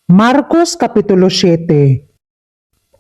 Marcos Kapitulo 7.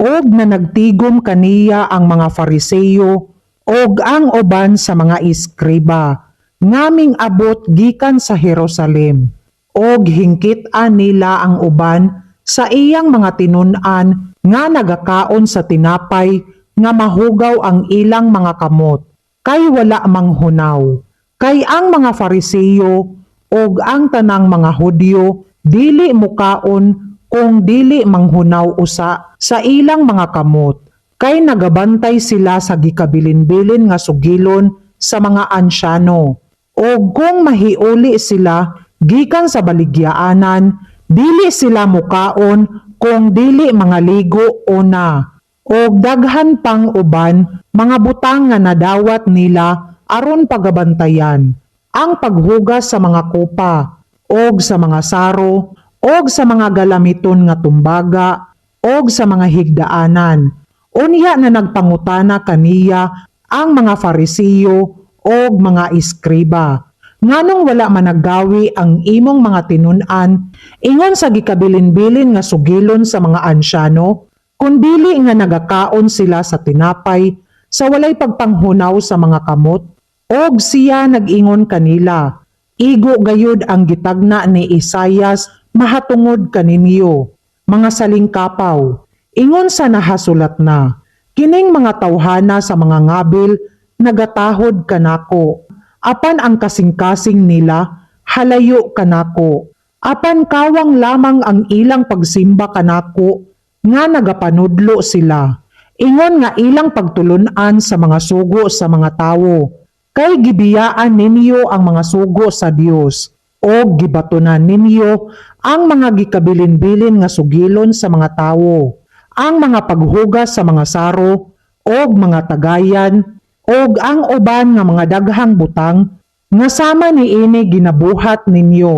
Og na nagtigom kaniya ang mga Fariseyo og ang uban sa mga eskriba nga ming-abot gikan sa Jerusalem, og hingkit-an nila ang uban sa iyang mga tinun-an nga nagakaon sa tinapay nga mahugaw ang ilang mga kamot kay wala manghunaw. Kay ang mga Fariseyo og ang tanang mga Hudyo dili mukaon kung dili manghunaw usa sa ilang mga kamot, kay nagabantay sila sa gikabilin-bilin nga sugilon sa mga ansyano, og kung mahiuli sila gikan sa baligyaanan, dili sila mukaon kung dili mangaligo una, og daghan pang uban mga butang nga nadawat nila aron pagabantayan ang paghugas sa mga kopa og sa mga saro og sa mga galamiton nga tumbaga og sa mga higdaanan. Unya na nagpangutana kaniya ang mga Farisiyo og mga eskriba, "Nganong wala managawi ang imong mga tinun-an ingon sa gikabilin-bilin nga sugilon sa mga ansyano, kun dili nga nagakaon sila sa tinapay sa walay pagpanghunaw sa mga kamot?" Og siya nag-ingon kanila, "Igo gayud ang gitagna ni Isayas mahatungod kaninyo, mga salingkapaw, ingon sa nahasulat na, 'Kining mga tawhana sa mga ngabil nagatahod kanako, apan ang kasing-kasing nila halayo kanako. Apan kawang lamang ang ilang pagsimba kanako nga nagapanudlo sila, ingon nga ilang pagtulun-an sa mga sugo sa mga tawo.' Kay gibiyaan ninyo ang mga sugo sa Dios og gibatunan ninyo ang mga gikabilin-bilin nga sugilon sa mga tawo, ang mga paghugas sa mga saro og mga tagayan og ang uban nga mga daghang butang nga sama niini ginabuhat ninyo."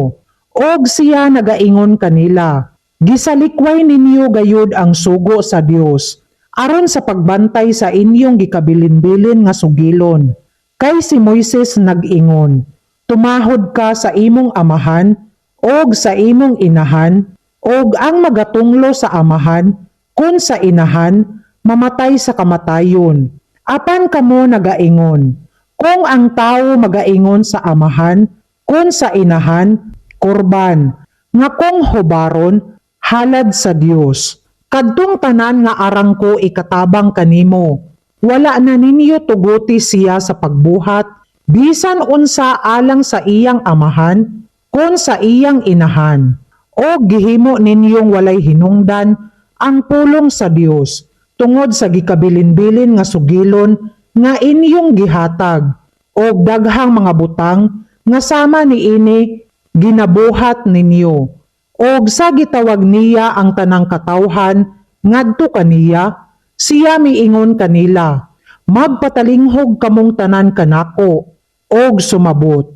Og siya nagaingon kanila, "Gisalikway ninyo gayud ang sugo sa Dios aron sa pagbantay sa inyong gikabilin-bilin nga sugilon. Kay si Moises nag-ingon, 'Tumahod ka sa imong amahan og sa imong inahan, og ang magatunglo sa amahan kun sa inahan mamatay sa kamatayon.' Apan kamo nagaingon, kung ang tawo magaingon sa amahan kun sa inahan, 'Korban,' nga kung hubaron, halad sa Dios, kadtong tanan nga arang ko ikatabang kanimo, wala na ninyo tuguti siya sa pagbuhat bisan unsa alang sa iyang amahan kun sa iyang inahan. O gihimo ninyong walay hinungdan ang pulong sa Dios tungod sa gikabilin-bilin nga sugilon nga inyong gihatag, og daghang mga butang nga sama niini ginabuhat ninyo." Og sa gitawag niya ang tanang katawhan ngadto kaniya, siya miingon kanila, "Magpatalinghog kamong tanan kanako og sumabot.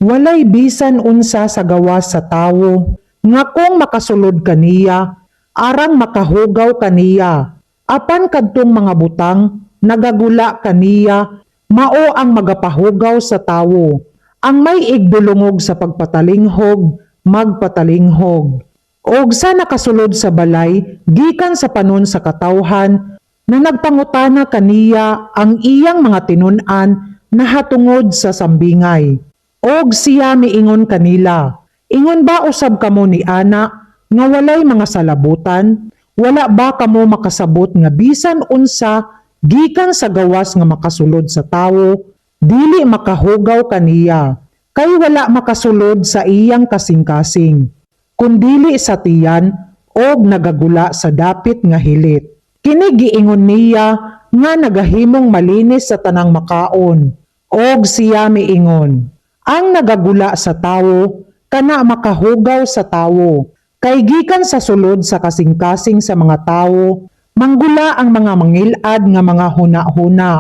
Walay bisan unsa sa gawas sa tawo nga kung makasulod kaniya arang makahugaw kaniya, apan kadtong mga butang nagagula kaniya mao ang magapahugaw sa tawo. Ang may igdulungog sa pagpatalinghog, magpatalinghog." Og sa nakasulod sa balay gikan sa panon sa katawhan na nagpangutana kaniya ang iyang mga tinun-an nahatungod sa sambingay. Og siya miingon kanila, "Ingon ba usab kamo ni ana nga walay mga salabutan? Wala ba kamo makasabot nga bisan unsa gikan sa gawas nga makasulod sa tawo dili makahugaw kaniya, kay wala makasulod sa iyang kasing-kasing kundili sa tiyan og nagagula sa dapit nga hilit? Kini giingon niya nga nagahimong malinis sa tanang makaon." Og siya miingon, "Ang nagagula sa tawo kana makahugaw sa tawo, kay gikan sa sulod sa kasing-kasing sa mga tawo manggula ang mga mangilad nga mga huna-huna,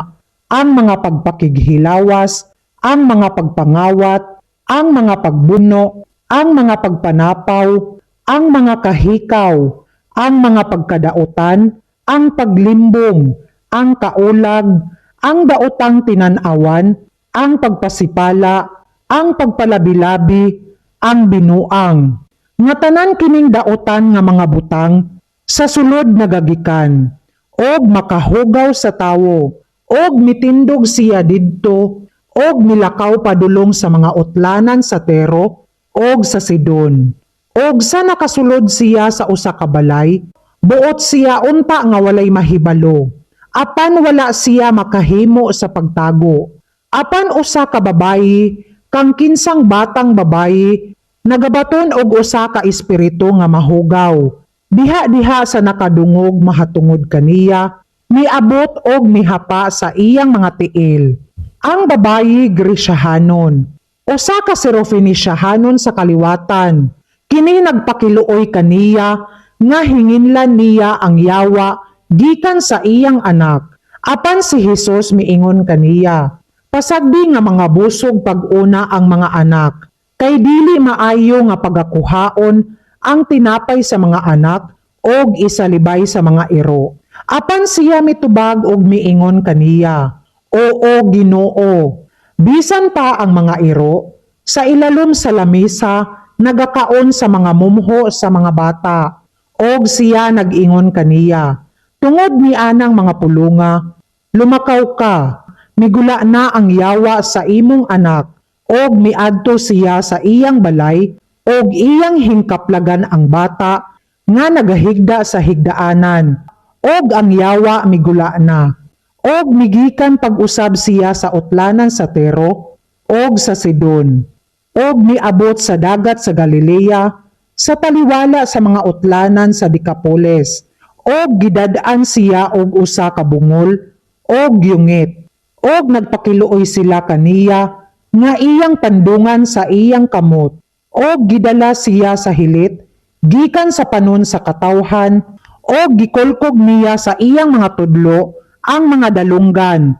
ang mga pagpakighilawas, ang mga pagpangawat, ang mga pagbuno, ang mga pagpanapaw, ang mga kahikaw, ang mga pagkadautan, ang paglimbong, ang kaulag, ang daotang tinan-awan, ang pagpasipala, ang pagpalabi-labi, ang binuang. Nga tanan kining daotan nga mga butang sa sulod nagagikan og makahugaw sa tawo. Og mitindog siya didto og milakaw padulong sa mga utlanan sa Tiro og sa Sidon. Og sa nakasulod siya sa usa ka balay, buot siya unta nga walay mahibalo. Apan wala siya makahimo sa pagtago. Apan usa ka babayi, kang kinsang batang babayi, nagabaton og usa ka espiritu nga mahugaw. Diha-diha sa nakadungog mahatungod kaniya, miabot og mihapa sa iyang mga tiil. Ang babayi Gresyahanon. Usa ka Sirofenisyahanon sa kaliwatan. Kini nagpakiluoy kaniya nga hinginlan niya ang yawa gikan sa iyang anak. Apan si Hesus miingon kaniya, "Pasagdi nga mga busog pag-una ang mga anak, kay dili maayo nga pagakuhaon ang tinapay sa mga anak og isalibay sa mga iro." Apan siya mitubag og miingon kaniya, "Oo, Ginoo, bisan pa ang mga iro sa ilalom sa lamisa nagakaon sa mga mumho sa mga bata." Og siya nag-ingon kaniya, "Tungod ni anang mga pulunga, lumakaw ka, migula na ang yawa sa imong anak." Og miadto siya sa iyang balay og iyang hingkaplagan ang bata nga nagahigda sa higdaanan, og ang yawa migula na. Og migikan pag-usab siya sa utlanan sa Tiro og sa Sidon og miabot sa dagat sa Galilea, sa taliwala sa mga utlanan sa Decapolis. Og gidad-an siya og usa ka bungol og yungit, og nagpakiluoy sila kaniya nga iyang pandungan sa iyang kamot, og gidala siya sa hilit gikan sa panon sa katawhan, og gikulkog niya sa iyang mga tudlo ang mga dalunggan,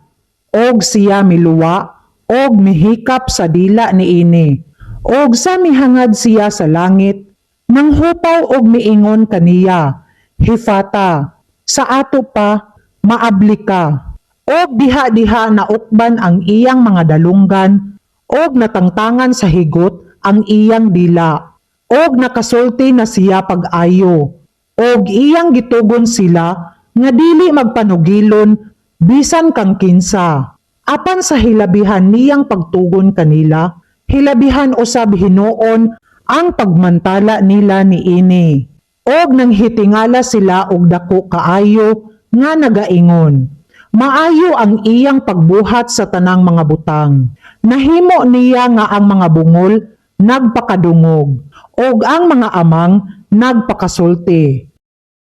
og siya miluwa og mihikap sa dila niini. Og sa mihangad siya sa langit, nanghupaw og miingon kaniya, "Hefata," sa ato pa, "Maabli ka." Og diha-diha naukban ang iyang mga dalunggan og natangtangan sa higot ang iyang dila, og nakasulti na siya pag-ayo. Og iyang gitugon sila nga dili magpanugilon bisan kang kinsa. Apan sa hilabihan niyang pagtugon kanila, hilabihan usab hinuon ang pagmantala nila niini. Og nang hitingala sila og dako kaayo nga nagaingon, "Maayo ang iyang pagbuhat sa tanang mga butang. Nahimo niya nga ang mga bungol nagpakadungog ug ang mga amang nagpakasulti."